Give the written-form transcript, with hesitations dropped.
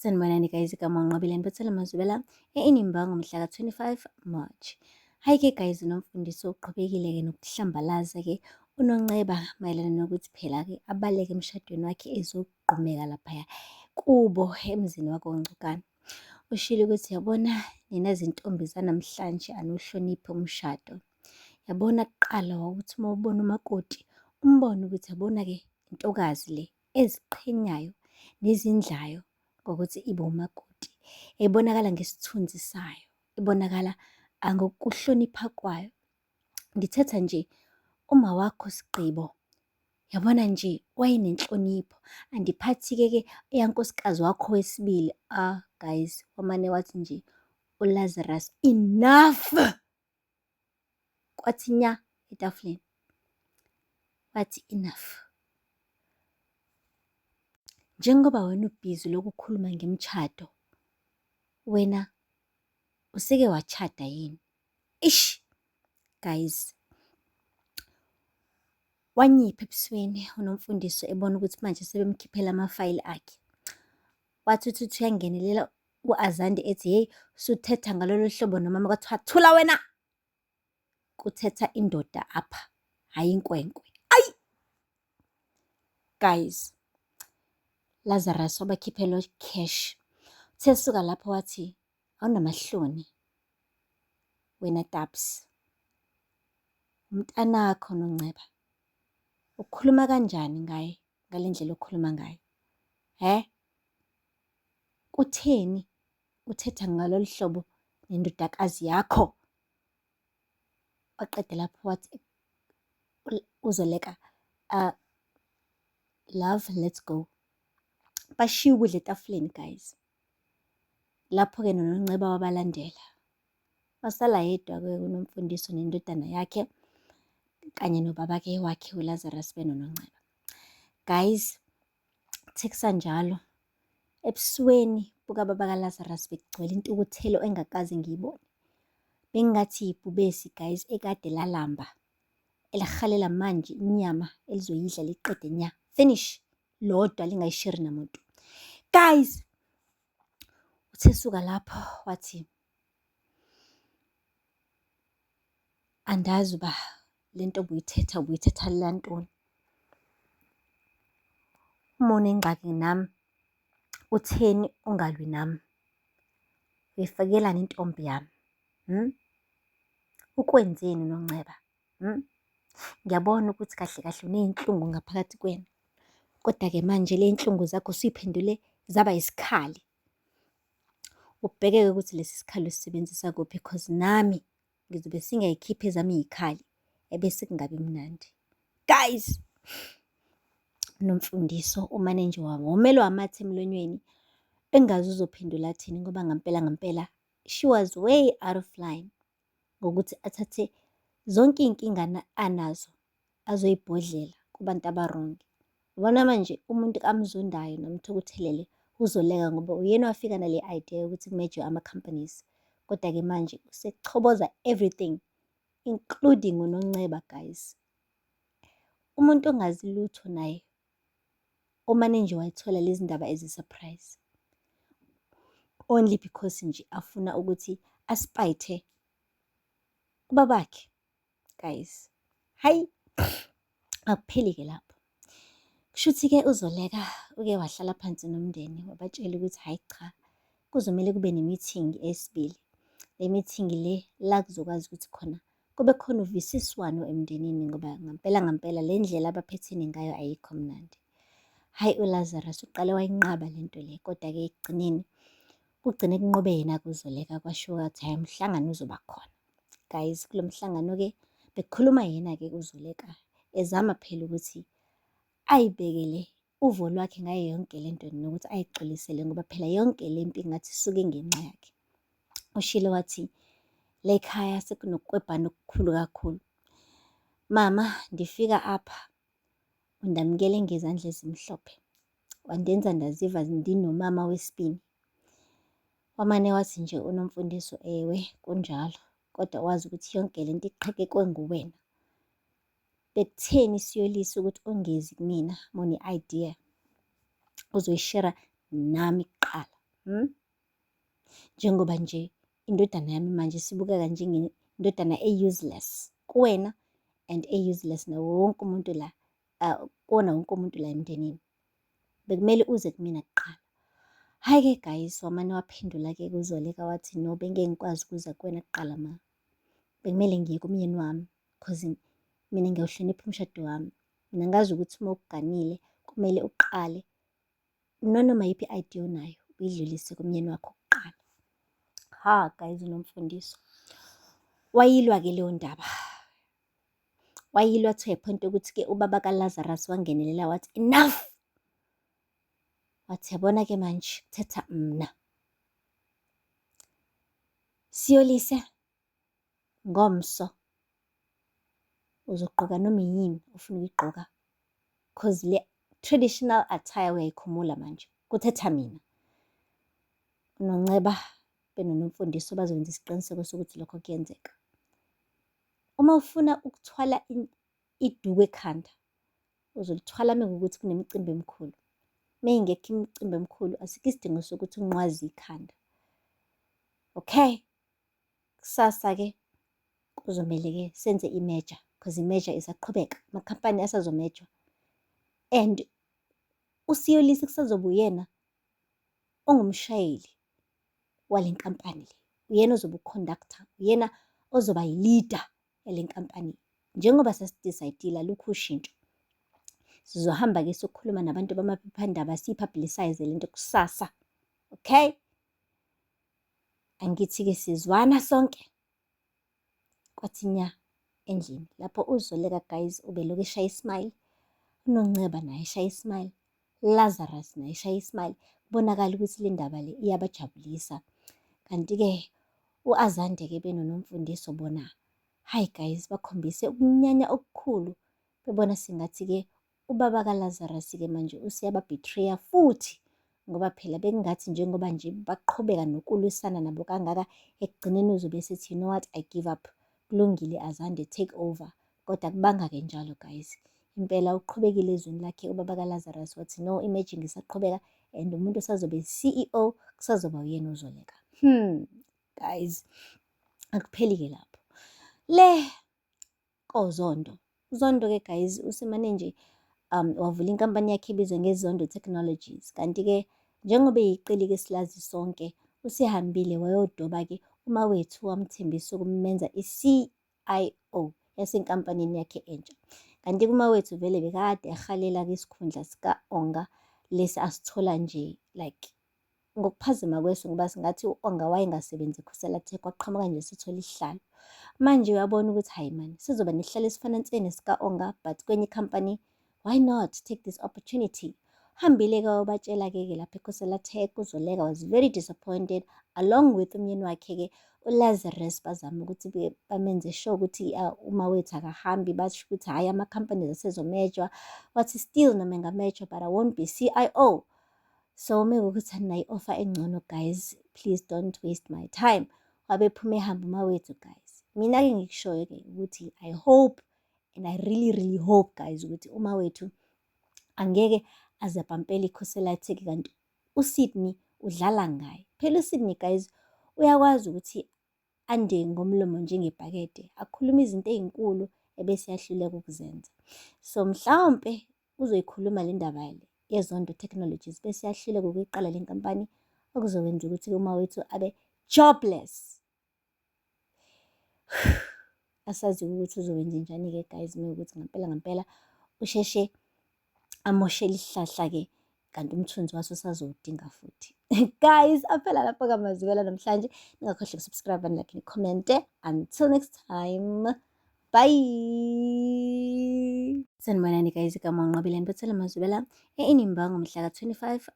Sanibonani guys, igama uNqobile Ngibuthela Mazubela e-Inimba ngomhla ka-25 March. Hhayi-ke guys, uNomfundiso uqhubekile-ke nokuhlambalaza-ke uNonceba mayelana nokuthi phela-ke abaleke emshadweni wakhe ezogqumeka laphaya kubo emzini wakoNgcukane. Ushilo ukuthi yabona nina zintombi zanamhlanje aniwuhloniphi umshado. Yabona kuqala wawuthi uma ubona umakoti umbone ukuthi yabona-ke intokazi le eziqhenyayo nezindlayo ngokuthi ibe umakoti. Ebonakala ngesithunzi sayo, ibonakala ngokuhlonipha kwayo. Ngithetha nje uma wakho Sigqibo, yabona nje wayenenhlonipho. Andiphathi-ke ke eyankosikazi wakho wesibili. Ah guys, wamane wathi nje uLazarus enough! Kwathi nya etafuleni. Wathi enough. Njengoba wena ubhizi lokukhuluma ngemishado, wena useke wachada yini? Ish guys, wanyipha ebusweni uNomfundiso ebona ukuthi manje sebemkhiphela amafayili akhe. Wathi uthi uthi uyangenelela u-Azande ethi hheyi usuthetha ngalolu hlobo nomama kwathiwa thula wena, kuthetha indoda apha hhayi inkwenkwe. Ayi guys, Lazarus wabakhiphela cash. Uthe suka lapho wathi awunamahloni wena Tabs, umntanakho Nonceba ukhuluma kanjani ngaye ngale ndlela okhuluma ngayo? He? Kutheni uthetha ngalolu hlobo nendodakazi yakho? Waqeda lapho wathi uZoleka, love let's go. Bashiya ukudla etafuleni guys. Lapho-ke noNonceba wabalandela. Wasala yedwa-ke uNomfundiso nendodana yakhe kanye nobaba-ke wakhe uLazarus benoNonceba. Guys, kuthe kusanjalo ebusweni bukababa kaLazarus bekugcwele intukuthelo engakaze ngiyibone. Bengingathi yibhubesi guys ekade lalamba elihalela manje inyama elizoyidla liqede nya finish lodwa lingayisheri namuntu. Guys, uthe suka lapho wathi andazi uba le nto obuyithetha ubuyithetha ntoni. Uma unengxaki nami utheni ungalwi nami? Uyifakelani intombi yami? Hmm? Ukwenzeni uNonceba? Hmm? Ngiyabona ukuthi kahle kahle uney'nhlungu ngaphakathi kwena. Kodwa-ke manje le y'nhlungu zakho usuy'phendule zaba isikhali. Ubheke-ke ukuthi lesi sikhali usisebenzisa kuphi cause nami ngizobe singayikhiphi ezami iy'khali ebese kungabi mnandi. Guys, Nomfundiso umane nje womelwa amathe emlonyweni engazi uzophendula athini ngoba ngampela ngampela she was way out of line ngokuthi athathe zonke iy'nkinga anazo azoyibhodlela kubantu aba-wrong. Ubona manje umuntu amzondayo nomthukuthelele uzoleka ngoba uyena wafika nale idea yokuthi kumejwe ama-companies. Kodwa-ke manje usechoboza everything including uNonceba guys. Umuntu ongazi lutho naye omane nje wayithola lezi ndaba as a surprise only because nje afuna ukuthi aspite ubabakhe guys. Hayi akupheli-ke lapho. Kushuthi-ke uZoleka uke wahlala phansi nomndeni wabatshela ukuthi hhayi cha kuzomele kube ne-meeting eyesibili. Le meeting le la kuzokwazi ukuthi khona kube khona uvisiswano emndenini ngoba ngampela ngampela le ndlela abaphethene ngayo ayikho mnandi. Hhayi uLazarus uqale wayinqaba le nto le kodwa-ke ekugcineni kugcine kunqobe yena kuZoleka kwashiwo kwathi hhayi umhlangano uzoba khona. Guys, kulo mhlangano-ke bekukhuluma yena-ke uZoleka ezama phela ukuthi ayibekele uvo lwakhe ngayo yonke le nto nokuthi ayixolisele ngoba phela yonke le mpi ngathi isuke ngenxa yakhe. Ushilo wathi la ekhaya sekunokukwebhana okukhulu kakhulu. Mama, ndifika apha undamukele ngezandla ezimhlophe, wandenza ndaziva ndinomama wesibini. Wamane wathi nje uNomfundiso, ewe kunjalo, kodwa wazi ukuthi yonke le nto iqhekekwe nguwena. Bekutheni siyolisa ukuthi ungezi kumina uma une-idea uzoyishera nami kuqala. Njengoba nje indodana yami manje isibukeka njengendodana e-useless kuwena and e-useless nawo wonke umuntu la, kuwona wonke umuntu la emndenini. Bekumele uze kumina kuqala. Hhayi-ke guys, wamane waphendula-ke kuZoleka wathi, no, bengeke ngikwazi ukuza kuwena kuqala ma. Bekumele ngiye kumyeni wami cause mina ngiyawuhlonipha umshado wami. Mina ngazi ukuthi uma ukuganile kumele uqale nanoma yiphi i-idea onayo uyidlulise kumyeni wakho kuqala. Ha guys, uNomfundiso wayilwa-ke leyo ndaba. Wayilwa to a point yokuthi-ke ubaba kaLazarus wangenelela wathi enough. Wathi yabona-ke manje kuthetha mna. Siyolise ngomso uzogqoka noma yini ofuna ukuyigqoka cause le traditional attire uyayikhumula manje, kuthetha mina. UNonceba benoNomfundiso bazokwenza isiqiniseko sokuthi lokho kuyenzeka. Uma ufuna ukuthwala iduku ekhanda, uzolithwala uma kuwukuthi kunemicimbi emikhulu. Uma ingekho imicimbi emikhulu, asikho isidingo sokuthi unqwaze ikhanda. Okay? Kusasa-ke kuzomele-ke senze i-merger cause i-merger isaqhubeka, amakhampani asazomejwa and uSiyolise kusazoba uyena ongumshayeli wale nkampani le. Uyena ozobe u-conductor, uyena ozoba yi-leader yale nkampani. Njengoba sesi-decide-ile alukho ushintsho. Sizohamba-ke siyokhuluma nabantu bamaphephandaba siyi-publicise le nto kusasa. Okay? Angithi-ke sizwana sonke. Kwathi nya endlini lapho uZoleka guys ubelokhu eshaya i-smile, uNonceba naye eshaya i-smile, Lazarus naye eshaya i-smile. Kubonakala ukuthi le ndaba le iyabajabulisa. Kanti-ke u-Azande-ke benoNomfundiso bona, hhayi guys, bakhombise ukunyanya okukhulu bebona sengathi-ke ubaba kaLazarus-ke manje useyaba-betray-a futhi ngoba phela bekungathi njengoba nje baqhubeka nokulwisana nabo kangaka, ekugcineni uzobe esethi, you know what, I give up, kulungile Azande, take over. Kodwa akubanga-ke njalo guys. Impela uqhubekile ezwini lakhe ubaba kaLazarus wathi no, i-merging isaqhubeka and umuntu osazobe CEO kusazoba uyena uZoleka. Guys, akupheli-ke lapho. Le koZondo. UZondo-ke guys usemane nje wavula inkampani yakhe ebizwa ngeZondo Technologies. Kanti-ke njengoba eyiqili-ke silazi sonke, usehambile wayodoba-ke uMawethu wamthembisa ukumenza i-CIO yasenkampanini yakhe entsha. Kanti kuMawethu vele bekade ehalela-ke isikhundla sika-Onga lesi asithola nje like ngokuphazima kweso ngoba singathi u-Onga wayengasebenzi eKhosela Tech, waqhamuka nje sethola isihlalo. Manje uyabona ukuthi hhayi mani, sizoba nesihlalo esifana nse nesika-Onga but kwenye ikhampani, why not take this opportunity? Hambile-ke wayobatshela-ke ke lapha eKhosela Tech, uZoleka was very disappointed along with umyeni wakhe-ke uLazarus, bazama ukuthi bamenze sure ukuthi uMawethu akahambi, basho ukuthi hhayi ama-companies asezomejwa. Wathi still noma engamejwa but I won't be CIO. So uma kuwukuthi aninayo i-offer engcono guys, please don't waste my time. Wabe ephuma ehamba uMawethu guys. Mina-ke ngikushoyo-ke ukuthi I hope and I really really hope guys ukuthi uMawethu angeke aze abhampele iKhosela Tech kanti uSydney udlala ngaye. Phela uSydney guys uyakwazi ukuthi ande ngomlomo njengebhakede, akhulume izinto ey'nkulu ebese eyahluleka ukuzenza. So mhlawumpe uzoyikhuluma le ndaba le yeZondo Technologies bese eyahluleka ukuyiqala le nkampani, okuzokwenza ukuthi uMawethu abe jobless. Asazi ukuthi uzokwenza njani-ke guys uma kuwukuthi ngempela ngempela usheshe amoshele isihlahla-ke kanti umthunzi waso usazowudinga futhi. Guys, aphela lapho-ke amazwibela namhlanje. Ningakhohlwa uku-subscribe, ni-like, ni-comment-e. Until next time, bye. Sanibonani guys, igama uNqobile Ntothela Mazwibela e-Inimba ngomhla ka-25.